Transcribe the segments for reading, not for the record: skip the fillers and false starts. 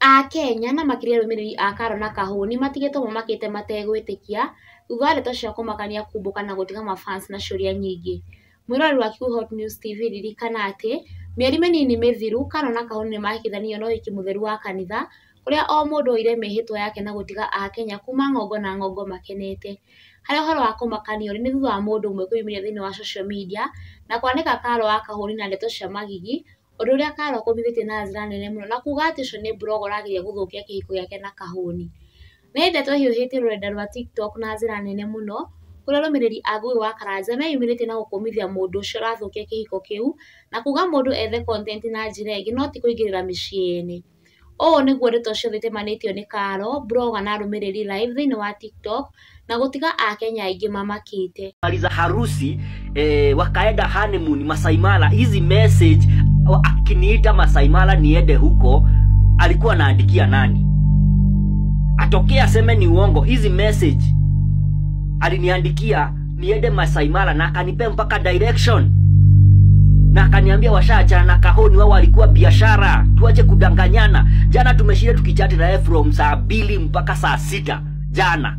Akenya na makĩria arũmĩrĩri a Karo na Kahũni matigĩtwo mamakĩte mategwĩtĩkia thutha wa ndeto cia kũmakania kumbũka na gũtiga mafans na ciũria nyingĩ. Mwĩroreri wa Qhot News TV, ririkana atĩ mĩeri mĩnini mĩthiru Karo na Kahũni nĩmahikithanirio na ũhiki mũtheru wa kanitha kũrĩa o mũndũ oire mĩhĩtwa yake na gũtiga Akenya kuma ng'ongo na ng'ongo makenete. Harĩa ũhoro wa kũmakania ũrĩ nĩ thutha wa mũndũ ũmwe kwĩyumĩria thĩinĩ wa social media na kwanĩka Karo wa Kahũni na ndeto cia magigi, ũndũ ũrĩa Karo akũmithĩtie na njĩra nene mũno na kuga atĩ ũcio nĩ blogger ũrageria gũthũkia kĩhiko gĩake na Kahũni. Nĩ ndeto ĩhiũhĩtie rũrenda rwa TikTok na njĩra nene mũno kũrĩa arũmĩrĩri a Ngugi wa Karanja meyumĩrĩtie na gũkũmithia mũndũ ũcio ũrathũkia kĩhiko kĩu na kuga mũndũ ethe content na njĩra ĩngĩ no ti kũingĩrĩra mĩciĩ ene. Ũũ nĩguo ndeto ciothe itemanĩtio nĩ Karo, blogger na arũmĩrĩri live thĩinĩ wa TikTok na gũtiga Akenya aingĩ mamakĩte. Maliza harusi wakaenda honeymoon Masai Mara. Hizi message akiniita Masai Mara niende huko, alikuwa anaandikia nani? Atokea aseme ni uongo. Hizi message aliniandikia niende Masai Mara na akanipea mpaka direction na akaniambia washaachana na Kahoni, wao walikuwa biashara, tuache kudanganyana. Jana tumeshinda tukichati na yeye from saa 2 mpaka saa 6 jana.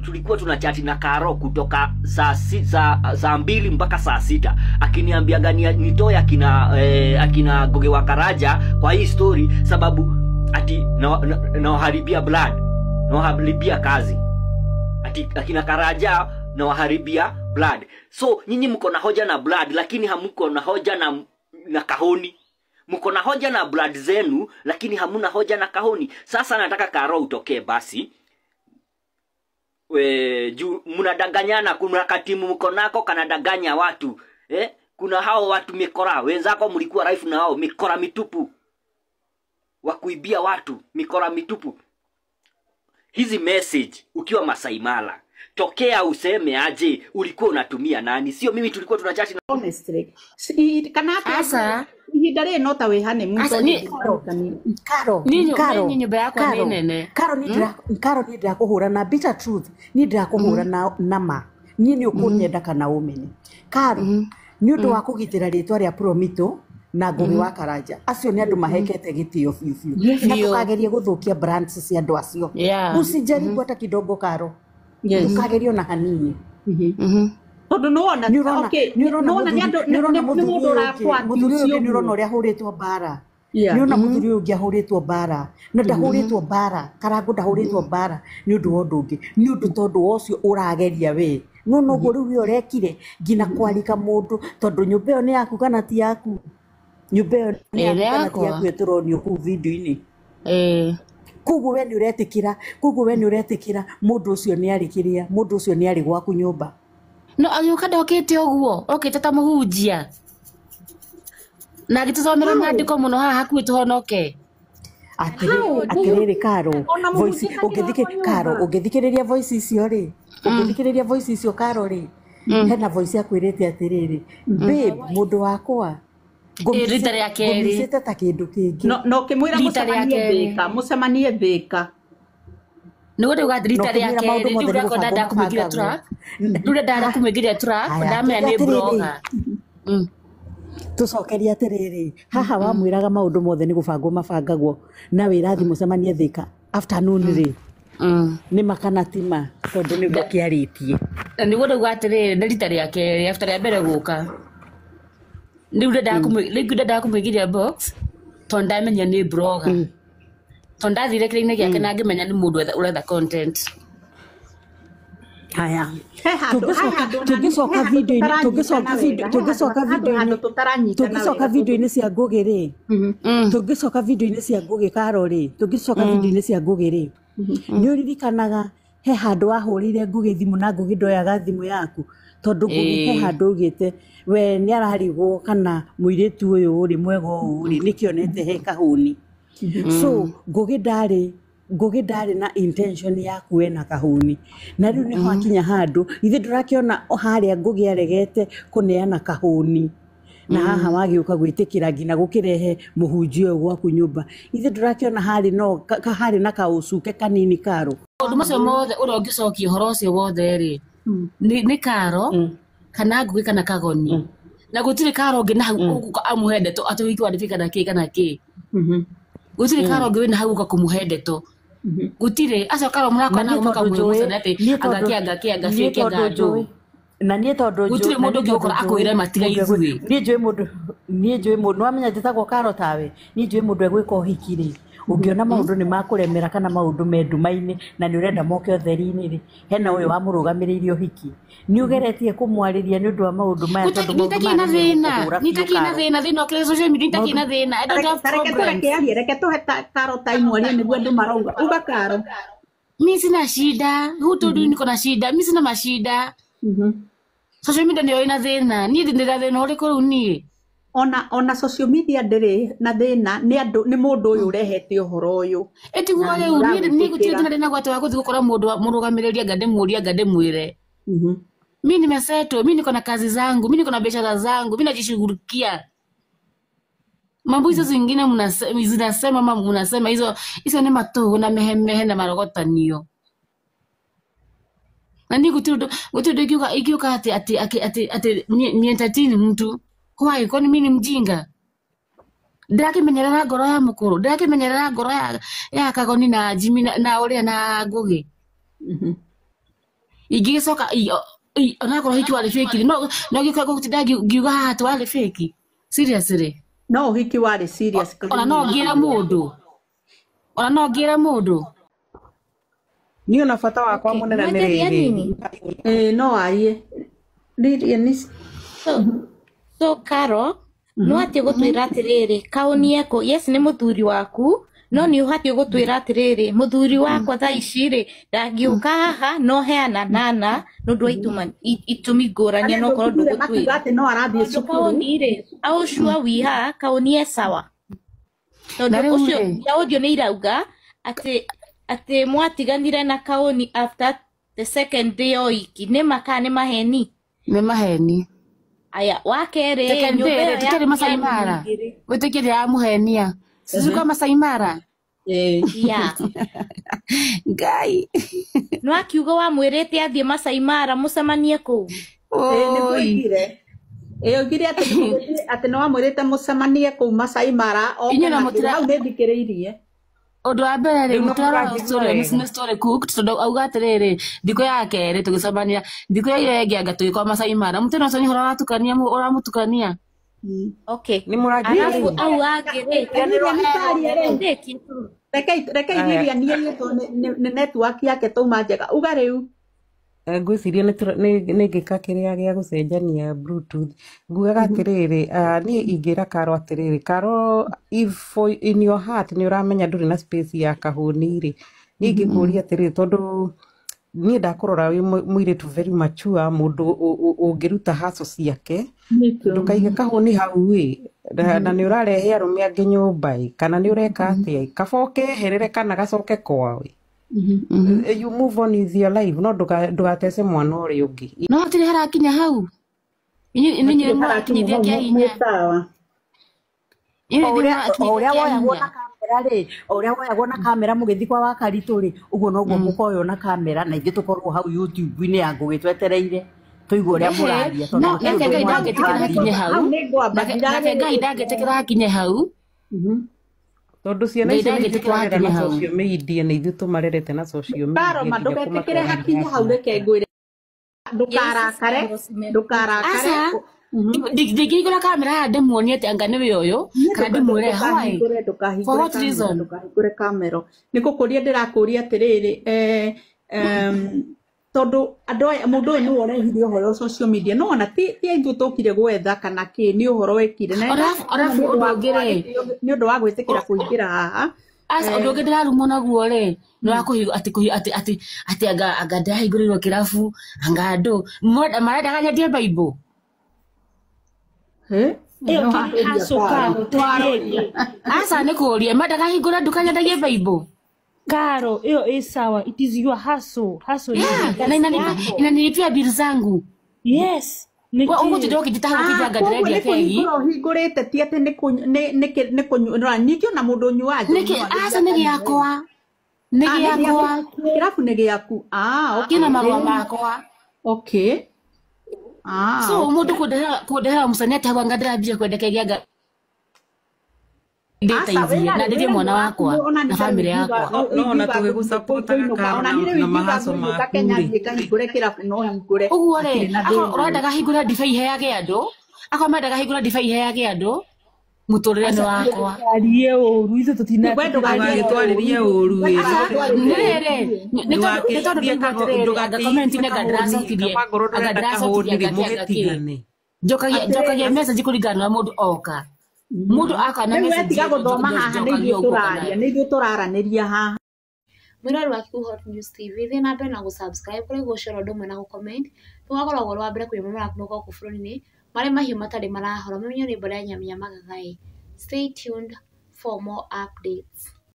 Tulikuwa tunachati na Karo kutoka saa 2 mpaka saa 6, akiniambia gani nitoe akina Ngugi wa Karaja kwa hii story, sababu ati nawaharibia blood, nawaharibia kazi, ati akina Karaja nawaharibia blood. So nyinyi mko na hoja na blood, lakini hamko na hoja na Kahoni. Mko na hoja na blood zenu, lakini hamuna hoja na Kahoni. Sasa nataka Karo utokee basi. We, juu mnadanganyana, kuna katimu mko nako kanadanganya watu. Kuna hao watu mikora wenzako mlikuwa live na wao, mikora mitupu wa kuibia watu, mikora mitupu. Hizi message ukiwa Masai Mara, tokea useme aje ulikuwa unatumia nani? Sio mimi, tulikuwa tunachati na Honestly, kana atĩa? Aca. Ihinda rĩrĩ no ta wĩ honeymoon Aca, tondũ Karo. Niĩ Karo. niĩ nyũmba yakwa nĩ Karo. nene. Karo, Karo, niĩ ndirakũhũra na bitter truth, niĩ ndirakũhũra na ma niĩ nĩ ũkũnyenda kana ũmene. Karo, nĩ ũndũ wa kũgitĩra rĩtwa rĩa Promito na Ngugi wa Karanja, acio nĩ andũ mahekete gĩtĩo biũ biũ, na Biũ. ndũkagerie gũthũkia brands cia andũ acio. Usijaribu hata kidogo, Karo. Ndũkagerie ona hanini. Tondũ nĩwona Nĩ ũrona okay, nĩ ũrona nĩwona nĩ mũthuri andũ nĩ ũrona nĩ mũthuri mũndũ ũyũ ũngĩ ũrakũ mũthuri ũyũ accuse ũngĩ, nĩ ũrona ũguo. ũrĩa ahũrĩtwo mbara. Nĩ ũrona mũthuri ũyũ ũngĩ ahũrĩtwo mbara na ndahũrĩtwo mbara, Karangũ ndahũrĩtwo mbara nĩ ũndũ wa ũndũ ũngĩ, nĩ ũndũ tondũ wa ũcio ũrageria we. Nona ũguo rĩu we ũrekire nginya kwarika mũndũ, tondũ nyũmba ĩyo nĩ yaku kana ti yaku? Nyũmba ĩyo nĩ Ĩrĩ yaku kana ti yakwa. yaku ĩyo tũronio kũu video-inĩ? Ĩĩ. Koguo we nĩ ũretĩkĩra mũndũ ũcio nĩ arĩ kĩrĩa, mũndũ ũcio nĩ arĩ gwaku nyũmba? No agĩũka ndokĩte ũguo, okĩte ta mũhunjia. Na agĩtũthomera maandĩko mũno haha hakuhĩ tũhonoke. How? Atĩrĩrĩ Karo, Ona voice mũhunjia ũngĩthikĩ ndangĩoka Karo, nyũmba. ũngĩthikĩrĩria voice icio rĩ, ũngĩthikĩrĩria voice icio, Karo rĩ, hena voice yakwĩrĩte atĩrĩrĩ, "Babe, mũndũ wakwa, Ĩ, rita rĩa kerĩ. ngũmicĩte ta kĩndũ kĩngĩ." No ũkĩmwĩra Rita rĩa mũcemanie kerĩ. Thĩka, mũcemanie Thĩka. Nĩguo ndauga rita Na rĩa ũkĩmwĩra maũndũ kerĩ, rĩu mothe nĩ ndakona gũbangwo ndakũmũingĩria mabangagwo. trap. Rĩu ndara kũmũingĩria trap, Haya, ndamenya tuge nĩ atĩrĩrĩ, blogger. Tũcokerie atĩrĩrĩ, haha wamwĩraga maũndũ mothe nĩ gũbangwo mabangagwo na wĩrathi mũcemanie Thĩka afternoon rĩ, nĩ ma kana ti ma? Tondũ nĩguo kĩarĩtie. Na nĩguo ndauga atĩrĩrĩ, nĩ rita rĩa kerĩ after rĩa mbere gũka. Rĩu ndendaga kũmũingĩria box tondũ ndamenya nĩ blogger. Tondũ ndathire kĩrĩa-inĩ gĩake na ngĩmenya nĩ mũndũ ũretha content. Haya. He handũ he Tũngĩcoka handũ tũngĩcoka he handũ video-inĩ tũtaranyitana tũngĩcoka video wega, he tũngĩcoka handũ video-inĩ handũ tũtaranyitana tũngĩcoka wega. video-inĩ cia Ngugi rĩ, tũngĩcoka video-inĩ cia Ngugi, Karo rĩ, tũngĩcoka video-inĩ cia Ngugi rĩ, nĩ ũririkanaga he handũ wahũrĩire Ngugi thimũ na Ngugi ndoyaga thimũ yaku, tondũ Ngugi he handũ augĩte we nĩ ararigwo kana mũirĩtu ũyũ rĩ mwega ũũ rĩ nĩkĩonete he Kahũni. So Ngugi ndarĩ na intention ya kuwe na Kahũni, na rĩu nĩho akinya handũ ithuĩ ndũrakĩona harĩa Ngugi aregete kũneana Kahũni, na haha wagĩũka gwĩtĩkĩra nginya gũkĩrehe mũhunjia ũyũ gwaku nyũmba. Ithuĩ ndũrakĩona harĩ no harĩ na kaũcuke kanini, Karo. Maũndũ macio mothe ũrĩa ũngĩcokia ũhoro ũcio wothe rĩ, nĩ Karo kana Ngugi kana Kagoni, na gũtirĩ Karo ũngĩ na hau ũgũka amũhe ndeto atĩ wiki warĩbĩ kana kĩ kana kĩ. Gũtirĩ Karo ũngĩ wĩna hau ũka kũmũhe ndeto. Gũtirĩ acio Karo mũrakora Na nao niĩ tondũ makamwĩra njũĩ mũcene atĩ niĩ anga tondũ kĩ anga kĩ anga niĩ fake anga tondũ njũĩ ndũ. na niĩ tondũ Gũtirĩ njũĩ na mũndũ niĩ ũngĩ tondũ gũkora njũĩ akwĩre matiga mũndũ egwĩ ithuĩ. niĩ njũĩ mũndũ niĩ njũĩ mũndũ nĩwamenya njĩtagwo Karo tawe niĩ njũĩ mũndũ egwĩka ũhiki rĩ ũngĩona maũndũ nĩ makũremera kana maũndũ me nduma-inĩ na nĩ ũrenda moke ũtheri-inĩ rĩ hena ũyũ wamũrũgamĩrĩire ũhiki nĩ ũgeretie kũmwarĩria nĩ ũndũ wa maũndũ maya tondũ maũndũ Nitakĩ maya na nĩ thĩna megũkũhũra biũ nitakĩ na Karo thĩna thĩna ũkĩrĩ social media nitakĩ maũndũ na thĩna I don't have Tareke problems. tũreke arie, reke tũhe Karo time arie nĩguo andũ marauga. Uga Karo. Mi sina shida, who told you niko na shida? Mi sina mashida. Social media nĩyo ĩna thĩna. Niĩ ndĩ na thĩna ũrĩkũ rĩu niĩ? Ona social media ndĩrĩ na thĩna nĩ andũ nĩ mũndũ ũyũ ũrehete ũhoro ũyũ Ĩtiguo na nĩ rĩu niĩ niĩ gũtirĩ ũrawĩtĩkĩra. thĩna ndĩ naguo atĩ wa gũthiĩ gũkora mũndũ mũrũgamĩrĩri anga ndĩmũrie anga ndĩmwĩre. Mi nimesettle, mi niko na kazi zangu, mi niko na biashara zangu, mi najishughulikia. Mambo hizo zingine zinasema ama mnasema hizo hizo nĩ matũhũ na mehemehe na marogotanio. Na niĩ gũtirĩ ũndũ gũtirĩ ũndũ ingiuga ingiuga atĩ atĩ atĩ atĩ atĩ ni entertain mtu. Why? Kwani mi ni mjinga? Ndĩrakĩmenyerera ngoro ya mũkũrũ, ndĩrakĩmenyerera ngoro ya Kagoni na Jimmy na ũrĩa na Ngũgĩ. Ingĩgĩcoka onakorwo hiki warĩ fake no no gĩkorwo gũtinda ngiuga haha atĩ warĩ fake. Seriously. No ũhiki warĩ serious Ona no ngĩre mũndũ. Ona no ngĩre mũndũ. Niĩ ona bata wakwa Okay, mũnene nĩ mwanjaria rĩrĩ nini? Ĩĩ no arie. Lilian So Karo, no atie gũtwĩra atĩrĩrĩ, kaũni eko, yes nĩ mũthuri waku, no nĩ ũbatiĩ gũtwĩra atĩrĩrĩ, mũthuri wakwa thaa ici rĩ, ndangĩũka haha no heana nana nĩ ũndũ wa itũmi ngũrani Arĩa no korwo ndũkire makiuga ndũgũtwĩra. atĩ no arathiĩ Tondũ cukuru. kaũni rĩ, how sure we are kaũni e sawa. Na Tondũ rĩu ũcio rĩ, audio nĩ irauga atĩ atĩ mwatiganire na kaũni after the second day o iki nĩ ma kana nĩ maheni? Nĩ maheni. Aya, wa kerĩ Second nyũmba day ĩyo rĩ, tũkĩrĩ yaku ya Masai Mara. rumu igĩrĩ. Wĩtĩkĩre amũhenia. Sisi kwa Masai Mara. Yeah. Ngai. No akiuga wamwĩrĩte athiĩ Masai Mara mũcemanie kũu. Ĩĩ nĩguo Oi. oigire. Ĩĩ oigire atĩ atĩ nĩ wamwĩrĩte mũcemanie kũu Masai Mara oke Inyuĩ na na mũtira hau nĩ thikĩrĩirie. Ũndũ wa mbere rĩ rĩu no mũtirarora mũranjigua story wega nĩ story cooked tondũ auga atĩrĩrĩ thikũ ya kerĩ tũgĩcemania thikũ ya ĩyo ĩngĩ anga tũgĩkorwo Masai Mara mũtino ũcio nĩ ũhoro ũratukania ũramũtukania. Okay. nĩ mũranjigua Arabu rĩu au angĩ rĩ, Reke Lilian tarie rĩu. ndĩkie tu. Reke aya Lilian nĩaiyĩtwo nĩ network yake tauma njega. Uga rĩu. Ngwĩciria nĩ ngĩka kĩrĩa gĩa gũcenjania bluetooth ngugaga atĩrĩrĩ niĩ ingĩra Karo atĩrĩrĩ Karo if for in your heart nĩ ũramenya ndũrĩ na space ya kahũni rĩ niĩ ingĩkũria atĩrĩrĩ tondũ niĩ ndakũrora wĩ mũirĩtu very mature mũndũ ũngĩruta haco ciake ndũkaige kahũni hau ĩ na nĩ ũrarehe arũme angĩ nyũmba ĩ kana nĩ ũreka atĩa ĩ kaba ũkeherere kana gacoke kwao ĩ. You move on with your life no ndũgatece mwana ũrĩa ũngĩ. No hatirĩ harakinya hau. Inyuĩ Hatirĩ inyuĩ harakinya mũrakinyithia hau kĩa mwĩ hinya. sawa. Inyuĩ o nĩ ũrĩa o mũrakinyithia ũrĩa kĩa woyagwo hinya. na kamera rĩ o ũrĩa woyagwo na kamera mũgĩthiĩ kwa Wakaritũ rĩ ũguo noguo mũkoywo na kamera na ithuĩ tũkorwo hau YouTube-inĩ ya Ngũgĩ twetereire tũigue ũrĩa Ehe, mũraria tondũ no gũtirĩ nake ũndũ Ngai mwaria ndangĩtĩkĩra Hau hakinye nĩ hau. hau nĩ ngwamba Nake Ngai ndangĩtĩkĩra hakinye hau. Tondũ ciana Ngai icio nĩ ithuĩ ndangĩtĩkĩra twarera hakinye na hau. social media nĩ ithuĩ tũmarerete na social Karo media ma nginya ndũgetĩkĩre kũmatwara hakinye hau reke ngwĩre ndũkarakare ndũkarakare. Aca ndingĩhingũra kamera haha ndĩmuonie atĩ anga nĩwe ũyũ Niĩ kana ndĩmwĩre why ndũkahingũre for ndũkahingũre what kamera reason. ndũkahingũre kamera nĩ gũkũria ndĩrakũria atĩrĩrĩ tondũ andũ aya mũndũ ũyũ nĩwe ũrehire ũhoro social media no ona ti ithuĩ tũkire gwetha kana kĩ nĩ ũhoro wekire na Arabu arabu nĩ ũndũ ũndũ wa ũngĩ rĩ nĩ ũndũ wa gwĩtĩkĩra kũingĩra haha. Aca ũndũ ũngĩ ndĩrarumwo naguo rĩ nĩ wa kũhingũ atĩ kũhi atĩ atĩ atĩ anga anga ndĩrahingũrĩirwo kĩrabu anga andũ marendaga nyendie Bible. Ĩyo No kĩrĩ hahũria haco Karo Karo twarũria tũtirĩ. Aca nĩ kũria mendaga hingũre nduka nyendagie Bible. Karo ĩyo ĩ sawa, it is your hustle. Hustle nĩ Yeah, na kazi inanipa yako. inanilipia bill zangu. Yes, We nĩkĩ? ũgũtinda ũkĩnjĩta hau ũkĩnjĩra anga Koguo ndĩrendia nĩ keki. kũhingũra ũhingũrĩte ti atĩ nĩ kũnyua ningĩ ona mũndũ ũnyuaga njohi Nĩkĩ no aca angĩthiĩ nĩ akanyue. gĩakwa. Nĩ Ah, nĩ gĩakwa. gĩaku kĩrabu nĩ gĩaku. Ah, okay. Kĩna marũa makwa. Okay. Ah, So okay. mũndũ kũndehera mũcani atĩ hau anga ndĩrambia kwenda keki anga Ndĩ Aca, teithie wĩra na rĩ, ndeithie wĩra nĩ mwana waku wakwa ona na nĩ bamĩrĩ ingiuga yakwa. No ona ingiuga tũgĩgũcapotaga ngũinũka Karo ona na niĩ rĩu na ingiuga mahaco ngũinũka maku Kenya rĩ. thiĩ ngahingũre kĩrabu no hingũre Ũguo rĩ, hatirĩ na akorwo thĩna. ũrenda ngahingũra ndibei heage andũ, akorwo menda ngahingũra ndibei heage andũ, mũtũrĩre nĩ Aca wakwa. Arie ũru ithuĩ tũtina we ndũgarie Ndũgagĩtwarĩrie ũru ũru we ĩ. ndũgatwarĩrie Nĩ rĩrĩ, nĩ tondũ nĩ tondũ Ndũgakĩithie ndaigua atĩrĩrĩ, anga comment-inĩ anga ndũgakĩithie kahũni ndĩracokirie, kaba ngorwo anga ndũrenda ndĩracokirie kahũni rĩ anga kĩ anga kĩ. mũgĩtigane. Njokagia njokagia atĩrĩrĩ. message kũringana na mũndũ oka. Mũndũ aka na Rĩu we message tiga ĩyo gũthoma haha nĩ njokagia ithuĩ ũguo kana tũraria nĩ ithuĩ tũraranĩria haha. Mwĩrori wa Kikuyu Hot News TV, thiĩ na mbere na gũ-subscribe kũrĩa gũcera ũndũ ũmwe na gũ-comment, tũgakoragwo ũrĩ wa mbere kũrĩa marakũ gũkũ bũrũri-inĩ marĩ mahiũ matarĩ marahora, mamenyo nĩ mbara ya nyamĩnyamaga gaĩ. Stay tuned for more updates.